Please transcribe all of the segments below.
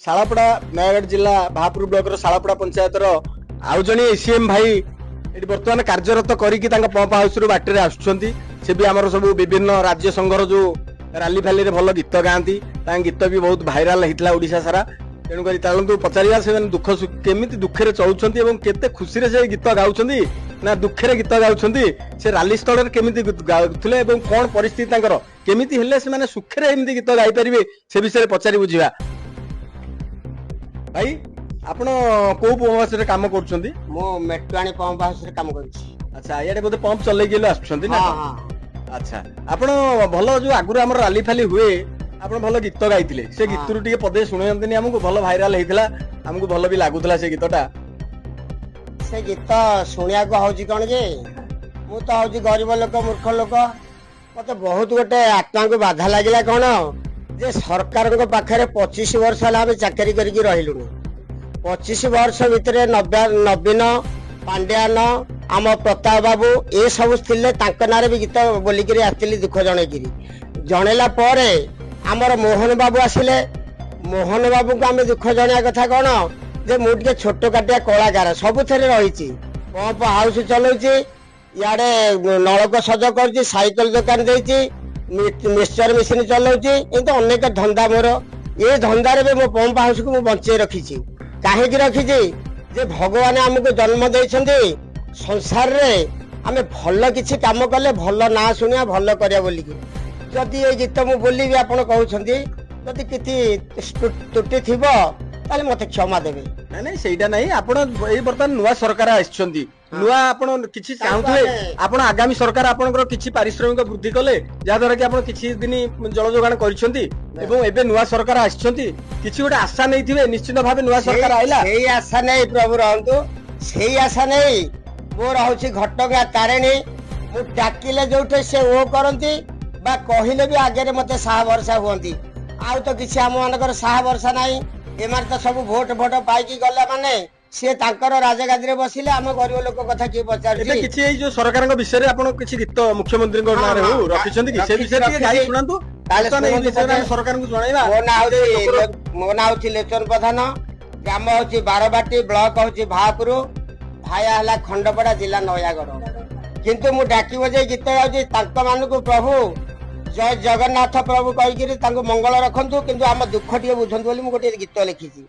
ଶାଳପଡ଼ା, ନୟାଗଡ଼ ଜିଲ୍ଲା ଭାପୁର ବ୍ଲକର ଶାଳପଡ଼ା ପଞ୍ଚାୟତର ଆଉ ଜଣେ ଏସିଏମ୍ ଭାଇ ଏଠି ବର୍ତ୍ତମାନ କାର୍ଯ୍ୟରତ କରିକି ତାଙ୍କ ପମ୍ପ ହାଉସରୁ ବାଟରେ ଆସୁଛନ୍ତି। ସେ ବି ଆମର ସବୁ ବିଭିନ୍ନ ରାଜ୍ୟ ସଂଘର ଯୋଉ ରାଲି ଫାଲିରେ ଭଲ ଗୀତ ଗାଆନ୍ତି, ତାଙ୍କ ଗୀତ ବି ବହୁତ ଭାଇରାଲ ହେଇଥିଲା ଓଡ଼ିଶା ସାରା। ତେଣୁକରି ଚାଲନ୍ତୁ ପଚାରିବା ସେମାନେ ଦୁଃଖ କେମିତି ଦୁଃଖରେ ଚଳୁଛନ୍ତି ଏବଂ କେତେ ଖୁସିରେ ସେ ଗୀତ ଗାଉଛନ୍ତି ନା ଦୁଃଖରେ ଗୀତ ଗାଉଛନ୍ତି, ସେ ରାଲି ସ୍ଥଳରେ କେମିତି ଗାଉଥିଲେ ଏବଂ କଣ ପରିସ୍ଥିତି ତାଙ୍କର, କେମିତି ହେଲେ ସେମାନେ ସୁଖରେ ଏମିତି ଗୀତ ଗାଇପାରିବେ, ସେ ବିଷୟରେ ପଚାରି ବୁଝିବା। ଭାଇ, ଆପଣ କୋଉ ପମ୍ପ ହାଉସରେ କାମ କରୁଛନ୍ତି? ମୁଁ ମେଟୁଆଣି ପମ୍ପ ହାଉସରେ କାମ କରୁଛି। ଆଚ୍ଛା, ଇଆଡେ ବୋଧେ ପମ୍ପ ଚଲେଇକି ହେଲେ ଆସୁଛନ୍ତି ନା? ହଁ ହଁ। ଆଚ୍ଛା, ଆପଣ ଭଲ ଯୋଉ ଆଗରୁ ଆମର ରାଲି ଫାଲି ହୁଏ, ଆପଣ ଭଲ ଗୀତ ଗାଇଥିଲେ, ସେ ଗୀତରୁ ଟିକେ ପଦେ ଶୁଣନ୍ତିନି ଆମକୁ? ଭଲ ଭାଇରାଲ ହେଇଥିଲା, ଆମକୁ ଭଲ ବି ଲାଗୁଥିଲା ସେ ଗୀତଟା। ସେ ଗୀତ ଶୁଣିବାକୁ ହଉଛି କଣ ଯେ, ମୁଁ ତ ହଉଛି ଗରିବ ଲୋକ, ମୂର୍ଖ ଲୋକ। ମତେ ବହୁତ ଗୋଟେ ଆତ୍ମାକୁ ବାଧା ଲାଗିଲା କଣ ଯେ, ସରକାରଙ୍କ ପାଖରେ 25 ବର୍ଷ ହେଲା ଆମେ ଚାକିରି କରିକି ରହିଲୁଣି। 25 ବର୍ଷ ଭିତରେ ନବୀନ, ପାଣ୍ଡିଆନ, ଆମ ପ୍ରତାପ ବାବୁ ଏସବୁ ଥିଲେ, ତାଙ୍କ ନାଁରେ ବି ଗୀତ ବୋଲିକିରି ଆସିଥିଲି ଦୁଃଖ ଜଣେଇକିରି। ଜଣେଇଲା ପରେ ଆମର ମୋହନ ବାବୁ ଆସିଲେ। ମୋହନ ବାବୁଙ୍କୁ ଆମେ ଦୁଃଖ ଜଣେଇବା କଥା କଣ ଯେ, ମୁଁ ଟିକେ ଛୋଟ କାଟିଆ କଳାକାର, ସବୁଥିରେ ରହିଛି। ପମ୍ପ ହାଉସ ଚଲଉଛି, ଇଆଡେ ନଳକୂଅ ସଜ କରୁଛି, ସାଇକେଲ ଦୋକାନ ଦେଇଛି, ମିକ୍ସଚର ମେସିନ ଚଲଉଛି, ଏମିତି ଅନେକ ଧନ୍ଦା ମୋର। ଏ ଧନ୍ଦାରେ ବି ମୋ ପମ୍ପ ହାଉସକୁ ମୁଁ ବଞ୍ଚେଇ ରଖିଛି। କାହିଁକି ରଖିଛି ଯେ, ଭଗବାନ ଆମକୁ ଜନ୍ମ ଦେଇଛନ୍ତି ସଂସାରରେ, ଆମେ ଭଲ କିଛି କାମ କଲେ ଭଲ ନାଁ ଶୁଣିବା, ଭଲ କରିବା ବୋଲିକି। ଯଦି ଏଇ ଗୀତ ମୁଁ ବୋଲିବି, ଆପଣ କହୁଛନ୍ତି, ଯଦି କିଛି ତ୍ରୁଟି ଥିବ ତାହେଲେ ମତେ କ୍ଷମା ଦେବେ। ନାଇଁ ନାଇଁ, ସେଇଟା ନାହିଁ। ଆପଣ ଏଇ ବର୍ତ୍ତମାନ ନୂଆ ସରକାର ଆସିଛନ୍ତି, ନୂଆ ଆପଣ କିଛି ଚାହୁଁଥିବେ। ଆପଣ ଆଗାମୀ ସରକାର ଆପଣଙ୍କର କିଛି ପାରିଶ୍ରମିକ ବୃଦ୍ଧି କଲେ, ଯାହାଦ୍ୱାରା କି ଆପଣ କିଛି ଦିନ ଜଳ ଯୋଗାଣ କରିଛନ୍ତି ଏବଂ ଏବେ ନୂଆ ସରକାର ଆସିଛନ୍ତି, କିଛି ଗୋଟେ ଆଶା ନେଇଥିବେ ନିଶ୍ଚିତ ଭାବେ ନୂଆ ସରକାର ଆଇଲା। ସେଇ ଆଶା ନେଇ ପ୍ରଭୁ ରହନ୍ତୁ, ସେଇ ଆଶା ନେଇ ମୋର ହଉଛି ଘଟଗାଁ ତାରିଣୀ। ମୁଁ ଡାକିଲେ ଯୋଉଠି ସେ ଓ କରନ୍ତି ବା କହିଲେ ବି ଆଗରେ ମତେ ସାହା ଭରସା ହୁଅନ୍ତି। ଆଉ ତ କିଛି ଆମ ମାନଙ୍କର ସାହା ଭରସା ନାହିଁ। ଏମାନେ ତ ସବୁ ଭୋଟ ଫୋଟ ପାଇକି ଗଲା ମାନେ ସିଏ ତାଙ୍କର ରାଜଗାଦିରେ ବସିଲେ, ଆମ ଗରିବ ଲୋକ କଥା କିଏ ଏବେ ପଚାରୁଛି? କିଛି ଏଇ ଯୋଉ ସରକାରଙ୍କ ବିଷୟରେ ଆପଣ କିଛି ଗୀତ ମୁଖ୍ୟମନ୍ତ୍ରୀଙ୍କ ହଁ, ନାଁରେ ହଁ, ହଉ ରଖିଛନ୍ତି କି? ସେ ରଖିଛି, ବିଷୟରେ ଟିକେ ଗାଇ ରଖିଛି। ଶୁଣାନ୍ତୁ। ତାହେଲେ ବର୍ତ୍ତମାନ ଏଇ ଶୁଣନ୍ତୁ ବିଷୟରେ ଆମେ ପଦେ। ସରକାରଙ୍କୁ ଜଣାଇବା। ମୋ ନାଁ ହଉଛି ଲେଚନ ପ୍ରଧାନ, ଗ୍ରାମ ହଉଛି ବାରବାଟୀ, ବ୍ଲକ ହଉଛି ଭାପୁର, ଭାୟା ହେଲା ଖଣ୍ଡପଡା, ଜିଲ୍ଲା ନୟାଗଡ଼। କିନ୍ତୁ ମୁଁ ଡାକିବ ଯେ ଗୀତ ଗାଉଛି ତାଙ୍କ ମାନଙ୍କୁ ପ୍ରଭୁ ଜୟ ଜଗନ୍ନାଥ ପ୍ରଭୁ କହିକିରି ତାଙ୍କୁ ମଙ୍ଗଳ ରଖନ୍ତୁ, କିନ୍ତୁ ଆମ ଦୁଃଖ ଟିକେ ବୁଝନ୍ତୁ ବୋଲି ମୁଁ ଗୋଟେ ଗୀତ ଲେଖିଛି।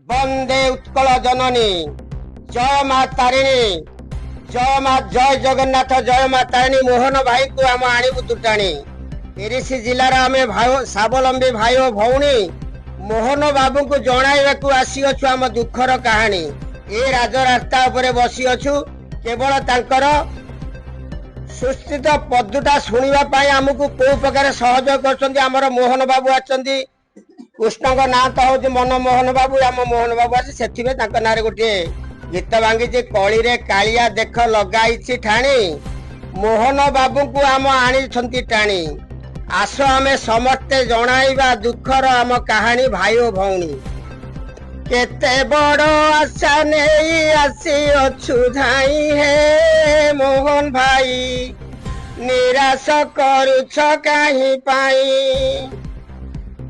ବନ୍ଦେ ଉତ୍କଳ ଜନନୀ, ଜୟ ମା ତାରିଣୀ, ଜୟ ମା, ଜୟ ଜଗନ୍ନାଥ, ଜୟ ମା ତାରିଣୀ। ମୋହନ ଭାଇକୁ ଆମ ଆଣିବୁ ତୁଟାଣି। 30 ଜିଲ୍ଲାର ଆମେ ଭାଇ, ସ୍ୱାବଲମ୍ବୀ ଭାଇ ଓ ଭଉଣୀ, ମୋହନ ବାବୁଙ୍କୁ ଜଣାଇବାକୁ ଆସିଅଛୁ ଆମ ଦୁଃଖର କାହାଣୀ। ଏ ରାଜରାସ୍ତା ଉପରେ ବସିଅଛୁ କେବଳ ତାଙ୍କର ସୁସ୍ଥିତ ପଦୁଟା ଶୁଣିବା ପାଇଁ। ଆମକୁ କୋଉ ପ୍ରକାର ସହଯୋଗ କରୁଛନ୍ତି ଆମର ମୋହନ ବାବୁ ଆସିଛନ୍ତି। କୃଷ୍ଣଙ୍କ ନାଁ ତ ହଉଛି ମନମୋହନ ବାବୁ, ଆମ ମୋହନ ବାବୁ ଆସି ସେଥିପାଇଁ ତାଙ୍କ ନାଁରେ ଗୋଟିଏ ଗୀତ ଭାଙ୍ଗିଛି। କଳିରେ କାଳିଆ ଦେଖ ଲଗାଇଛି ଠାଣି, ମୋହନ ବାବୁଙ୍କୁ ଆମ ଆଣିଛନ୍ତି ଟାଣି। ଆସ ଆମେ ସମସ୍ତେ ଜଣାଇବା ଦୁଃଖର ଆମ କାହାଣୀ ଭାଇ ଓ ଭଉଣୀ। କେତେ ବଡ ଆଶା ନେଇ ଆସିଅଛୁ ଧାଇଁ, ହେ ମୋହନ ଭାଇ ନିରାଶ କରୁଛ କାହିଁ ପାଇଁ?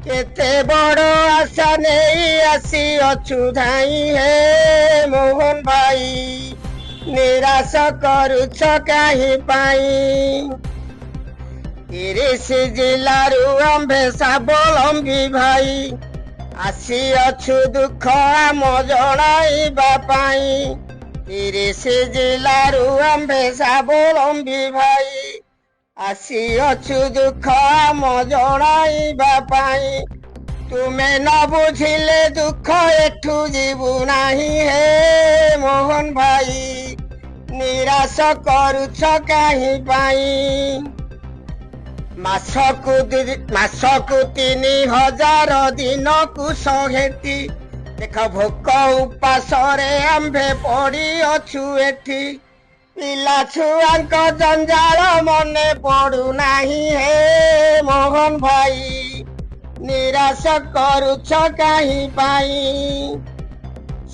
କେତେ ବଡ ଆଶା ନେଇ ଆସିଅଛୁ ଧାଇଁ, ହେ ମୋହନ ଭାଇ ନିରାଶ କରୁଛ କାହିଁ ପାଇଁ? 30 ଜିଲ୍ଲାରୁ ଆମ୍ଭେ ସ୍ୱାବଲମ୍ବୀ ଭାଇ, ଆସିଅଛୁ ଦୁଃଖ ଆମ ଜଣାଇବା ପାଇଁ। 30 ଜିଲ୍ଲାରୁ ଆମ୍ଭେ ସ୍ୱାବଲମ୍ବୀ ଭାଇ, ଆସିଅଛୁ ଦୁଃଖ ଆମ ଜଣାଇବା ପାଇଁ। ତୁମେ ନ ବୁଝିଲେ ଦୁଃଖ ଏଠୁ ଯିବୁ ନାହିଁ, ହେ ମୋହନ ଭାଇ ନିରାଶ କରୁଛ କାହିଁ ପାଇଁ? ମାସକୁ 3000, ଦିନକୁ 100ଟି, ଦେଖ ଭୋକ ଉପାସରେ ଆମ୍ଭେ ପଡ଼ିଅଛୁ ଏଠି। ପିଲା ଛୁଆଙ୍କ ଜଞ୍ଜାଳ ମନେ ପଡୁନାହିଁ, ହେ ମୋହନ ଭାଇ ନିରାଶ କରୁଛ କାହିଁ ପାଇଁ?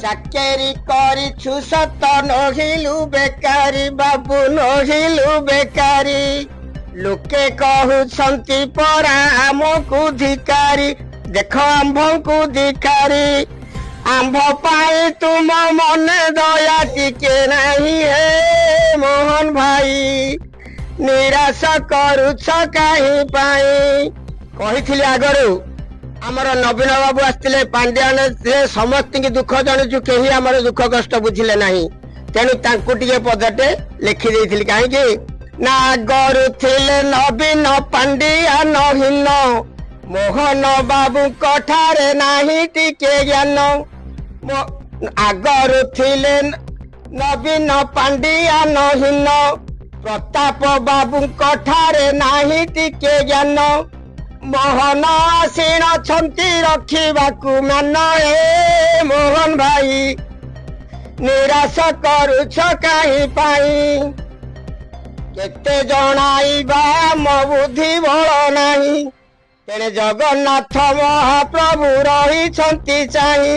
ଚାକିରି କରିଛୁ ସତ, ନହିଲୁ ବେକାରୀ ବାବୁ, ନହିଲୁ ବେକାରୀ। ଲୋକେ କହୁଛନ୍ତି ପରା ଆମକୁ ଧିକାରୀ। ଦେଖ ଆମ୍ଭଙ୍କୁ ଧିକାରୀ, ଆମ୍ଭ ପାଇଁ ତୁମ ମନେ ଦୟା ଟିକେ ନାହିଁ। ହେ ମୋହନ ଭାଇ, ନିରାଶ କରୁଛ କାହିଁ ପାଇଁ? କହିଥିଲି ଆଗରୁ, ଆମର ନବୀନ ବାବୁ ଆସିଥିଲେ, ପାଣ୍ଡିଆନ ଥିଲେ, ସମସ୍ତଙ୍କୁ ଦୁଃଖ ଜଣୁଛୁ, କେହି ଆମର ଦୁଃଖ କଷ୍ଟ ବୁଝିଲେ ନାହିଁ। ତେଣୁ ତାଙ୍କୁ ଟିକେ ପଦଟେ ଲେଖି ଦେଇଥିଲି। କାହିଁକି ନା ଆଗରୁ ଥିଲେ ନବୀନ ପାଣ୍ଡିଆନ ହୀନ, ମୋହନ ବାବୁଙ୍କ ଠାରେ ନାହିଁ ଟିକେ ଜ୍ଞାନ। ଆଗରୁ ଥିଲେ ନବୀନ ପାଣ୍ଡିଆନ ହୀନ, ପ୍ରତାପ ବାବୁଙ୍କ ଠାରେ ନାହିଁ ଟିକେ ଜ୍ଞାନ, ମୋହନ ଆସିଣଛନ୍ତି ରଖିବାକୁ ମାନ। ଏ ମୋହନ ଭାଇ, ନିରାଶ କରୁଛ କାହିଁ ପାଇଁ? କେତେ ଜଣାଇବା ମୋ ବୁଦ୍ଧି ବଳ ନାହିଁ, ତେଣେ ଜଗନ୍ନାଥ ମହାପ୍ରଭୁ ରହିଛନ୍ତି ଚାହିଁ।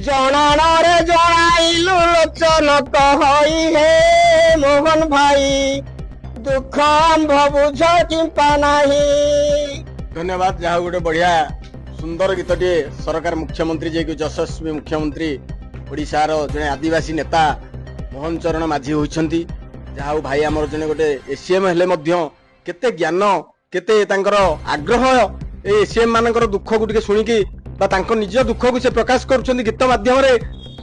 ଜଣାଣରେ ଜଣାଇଲୁ ଲୋଚନ କହଇ, ହେ ମୋହନ ଭାଇ, ଦୁଃଖ ଆମ୍ଭ ବୁଝ କିମ୍ପା ନାହିଁ। ଧନ୍ୟବାଦ। ଯାହା ହଉ, ଗୋଟେ ବଢିଆ ସୁନ୍ଦର ଗୀତଟିଏ ସରକାର ମୁଖ୍ୟମନ୍ତ୍ରୀ, ଯିଏକି ଯଶସ୍ୱୀ ମୁଖ୍ୟମନ୍ତ୍ରୀ, ଓଡ଼ିଶାର ଜଣେ ଆଦିବାସୀ ନେତା ମୋହନ ଚରଣ ମାଝୀ ହୋଇଛନ୍ତି। ଯାହା ହଉ, ଭାଇ ଆମର ଜଣେ ଗୋଟେ ଏସିଏମ୍ ହେଲେ ମଧ୍ୟ କେତେ ଜ୍ଞାନ, କେତେ ତାଙ୍କର ଆଗ୍ରହ, ଏ ଏସିଏମ୍ ମାନଙ୍କର ଦୁଃଖକୁ ଟିକେ ଶୁଣିକି ବା ତାଙ୍କ ନିଜ ଦୁଃଖକୁ ସେ ପ୍ରକାଶ କରୁଛନ୍ତି ଗୀତ ମାଧ୍ୟମରେ।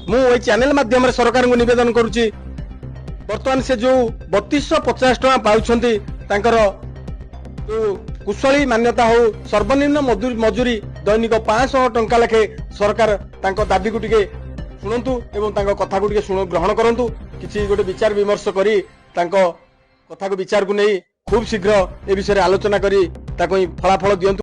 ମୁଁ ଏଇ ଚ୍ୟାନେଲ ମାଧ୍ୟମରେ ସରକାରଙ୍କୁ ନିବେଦନ କରୁଛି, ବର୍ତ୍ତମାନ ସେ ଯୋଉ 3250 ଟଙ୍କା ପାଉଛନ୍ତି, ତାଙ୍କର ଯୋଉ କୁଶଳୀ ମାନ୍ୟତା ହଉ, ସର୍ବନିମ୍ନ ମଜୁରୀ ଦୈନିକ 500 ଟଙ୍କା ଲେଖେ ସରକାର ତାଙ୍କ ଦାବିକୁ ଟିକେ ଶୁଣନ୍ତୁ ଏବଂ ତାଙ୍କ କଥାକୁ ଟିକେ ଶୁଣ ଗ୍ରହଣ କରନ୍ତୁ। କିଛି ଗୋଟେ ବିଚାର ବିମର୍ଶ କରି ତାଙ୍କ କଥାକୁ ବିଚାରକୁ ନେଇ ଖୁବ୍ ଶୀଘ୍ର ଏ ବିଷୟରେ ଆଲୋଚନା କରି ତାକୁ ହିଁ ଫଳାଫଳ ଦିଅନ୍ତୁ।